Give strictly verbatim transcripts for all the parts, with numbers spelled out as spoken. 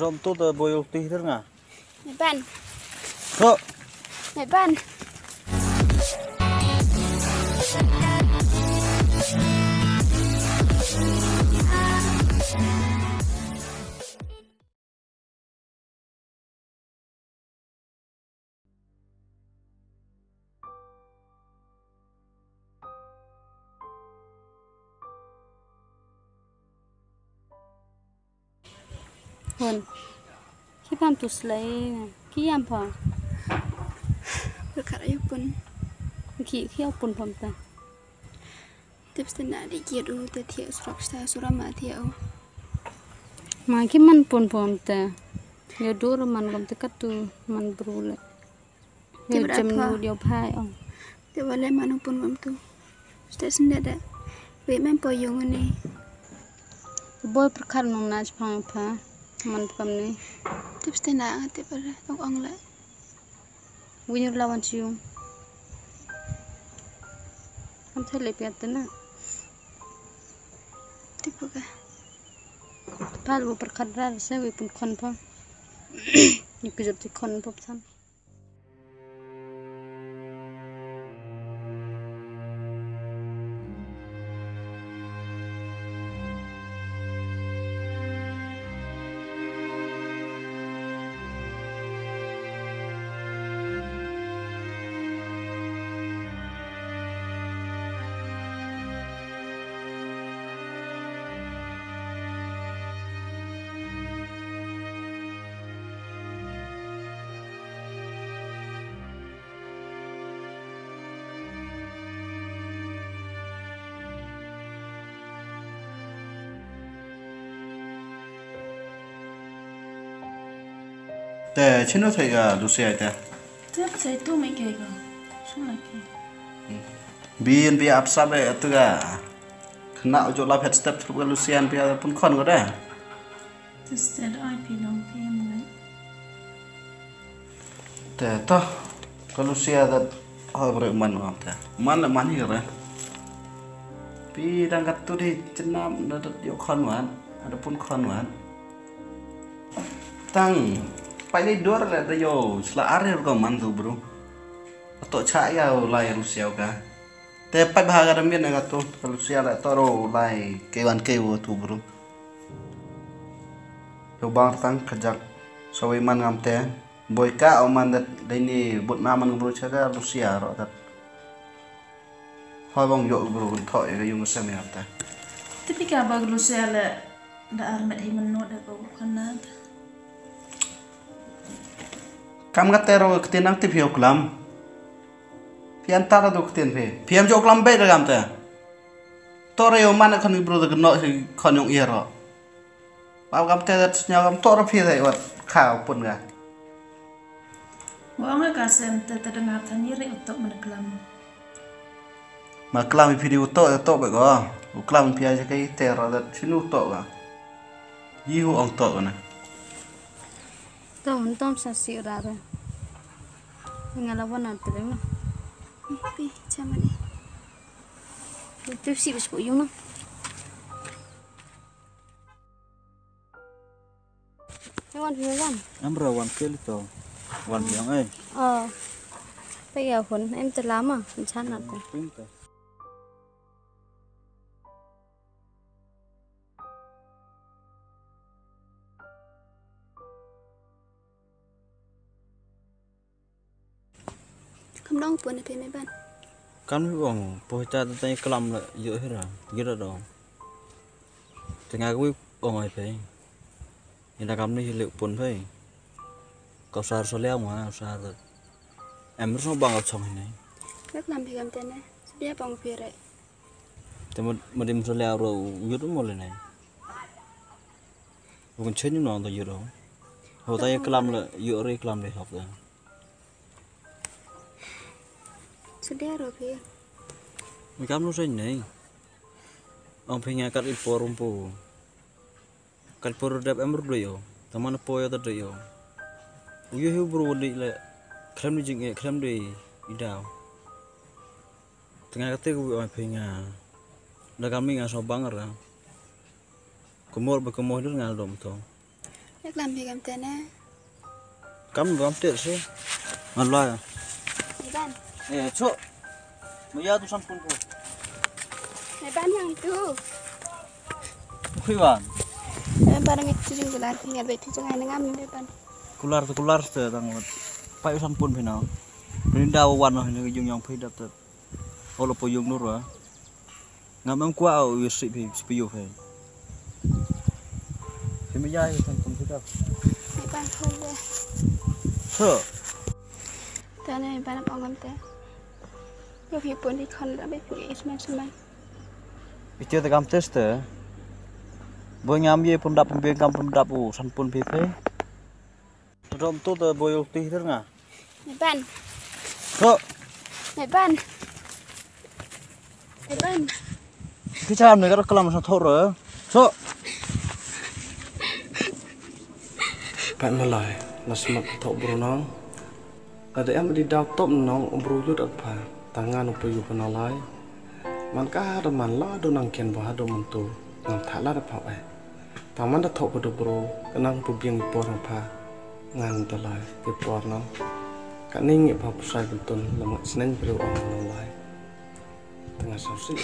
Rom tu te boyol tih der nga. Meban. Ro. Meban. Hun. Ki pam tu slei. Ki yam pa. Ka kar ayu pun. Ki, ki ayu pun pam ta. Tip stena di kiet u te thiah surok sta sura ma thiah u. Ma ki man pun pon te. Yo dur man gam te katu man bru le. Yo jam nu yo phai ong. Te wale man pun pon tu. Ste sende de. We mem po yung ni. Boy perkar nong na chpang pha. Man pam ni. Tip stena te pare ong ong le. Win ur lawan chiu. Am thele piat na. Tipu ka. Pal bu perkhat rar se wi pun khon pa. Ni kujap ti khon pa psan. Te chino thai ga Lucia te. Te thai tu me ke ga. Chuna ke. Bi en bi ap sa be tu ga. Kena ujo la phet step tu ga Lucia en bi pun khon ga de. Te sted ai pi long pi mo. Te to ka Lucia dat hoi bre man wa te. Man le man hi re. Pi dang kat tu di chenam na dat yo khon wan. Ada pun khon wan. Tang pai le dor le da yo sla arir ko man tu bro. To cha ya lai Lucia ka. Te pai bha ka da mian ka tu ka Lucia le to ro lai ke wan ke wo tu bro. Yo bang tang ka jak. Sawi man ngam te. Boi ka o man dat dai ni but na man bro cha ka Lucia ro dat. Hoi bang yo bro kun tho ya yung sem ya ta. Tipi ka ba Lucia le da ar met hi man no da ko khana. Kam ka te ro ka tin nang tipi yo klam. Phi an ta da do ka tin phi. Phi am jo klam be da kam te. To re yo man khon bro da no hi khon yong iro. Ba kam te dat sñiaw kam to ra phi dei wat kha pun ga. Wa nga ka sem te te dengar than yiri utok mana kelam. Ma kelam phi di utok utok be ko. U kelam phi aja kai te ra dat sinu utok ga. Yi hu ong tok na. Tom tom sa si ra ra. Nga la wana te ma. Pi chama ni. Tu si bes ko yung na. Wan phi wan. Em ra wan ke li to. Wan biang ai. Oh. Pe ya hun em te lama chan na te. Pin te. Kam dong pun phi me ban. Kam ni bong po ta ta klam la yo hira gira dong. Tengah wi bong ai phi. Ina kam ni le pun phi. Kau sar so leo ma sar. Em so bang kau chong ni. Yak lam phi kam te ne. Sbia bong phi re. Te ma dim so leo ro yut mo le ne. Bong chen ni no do yut ro. Ho ta ye klam le yo re klam le hok da. Sadia ro phi. Mi kam no sen nei. Ong phi nga kat i por um pu. Kat por dep em ru yo. Taman po yo ta yo. U yo hi bru di le. Khlem di jing e khlem di i daw. Tengah kate ku ong phi nga. Da kami nga so bang ra. Kumor ba kumor dur nga dom to. Yak lam hi kam te ne. Kam kam te se. Malai. Iban. Eh, cho. Maya tu san pun ko. Iban yang tu. Kui wan. Iban ngi tu jing kular, ngi be tu jing ai ngam iban. Kular tu kular te dang. Pai san pun phi nau. Prinda wan no ni jung yang phi dap te. Olo po yung nur wa. Ngam em kwah u isi phi, si phi yu phi. Phi maya yu san pun phi dap. Iban hol de. So. Tane iban ap ongam te. Yo phi pun di khon da be phi isman seman. Ite te kam tes te. Bo ngam ye pun dap pun be kam pun dap u san pun phi phi. Rom tu te bo yo ti der nga. Iban. So. Iban. Iban. Ki cham ne ka kalam sa thor. So. Pat malai, la smat thok bru nong. Ka da em di daw top nong u bru yut apa. Tangan u payu pa nalai. Man ka da man la do nang ken ba do man tu. Ngam tha la da pa ai. Tang man da thok pa do bru, ka nang pu biang i por nang pa. Ngan da lai i por nong. Ka ning i pa pusai bentun, la mak sneng bru ong nalai. Tengah sawsi.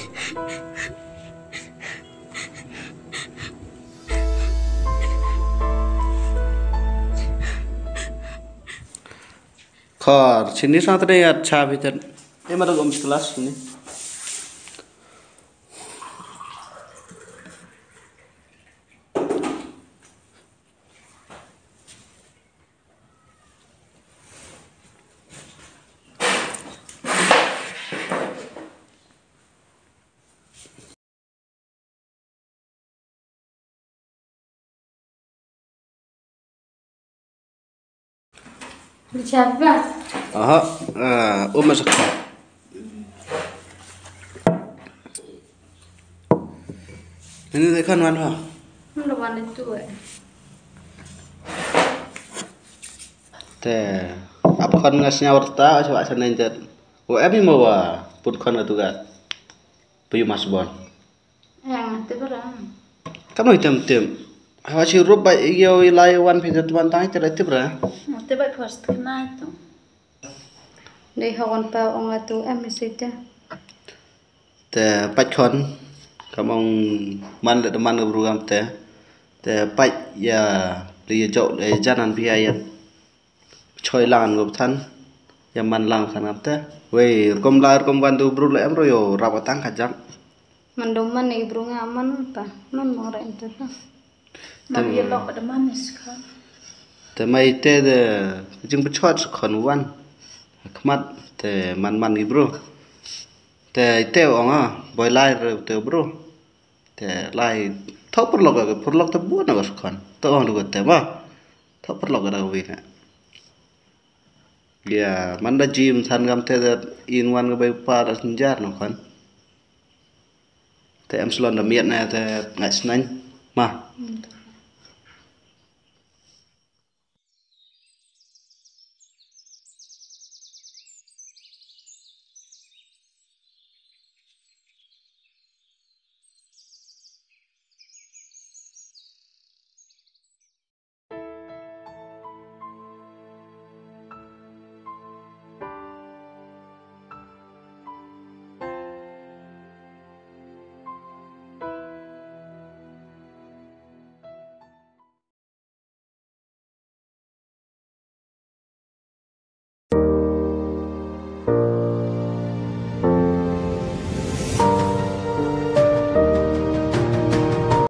Khor, sini sang tadi ya cha bitan. Eh, mada gom sekelas sini. Bichar ba? Aha, ah, um masak. Ini dekan wan ha. Mun wan itu eh. Te, ap khon nga sñiaw rta, chwa sa nen tet. O em i mo wa, put khon nga tu ga. Payu mas bon. Em, te bara. Kam no item tem. Hawa chi rup ba i yo i lai wan phi tet wan tang te la te bara. Te ba first kena tu. Dei hawan pa ong atu em i site. Te pait khon kam ong man le man ga bru gam te. Te pait ya le ya jok le janan phi ya. Choi lang go than ya man lang than gam te. Wei rukom la rukom wan tu bru le em ro yo rap tang ka jak. Man do man i bru nga man pa man mo ra intu pa. Man ye lok da man is ka. Te mai te de jing bchot khon wan. Khmat te man man i bru. Te te ong a boi lai re te bru. Te lai thok purlok ka purlok te bu na ko khon. To ong du ko te ma. Thok purlok da wi na. Ya man da jim san gam te de in wan ga bai pa da sinjar no khon. Te em slon da miet na te ngai snain ma.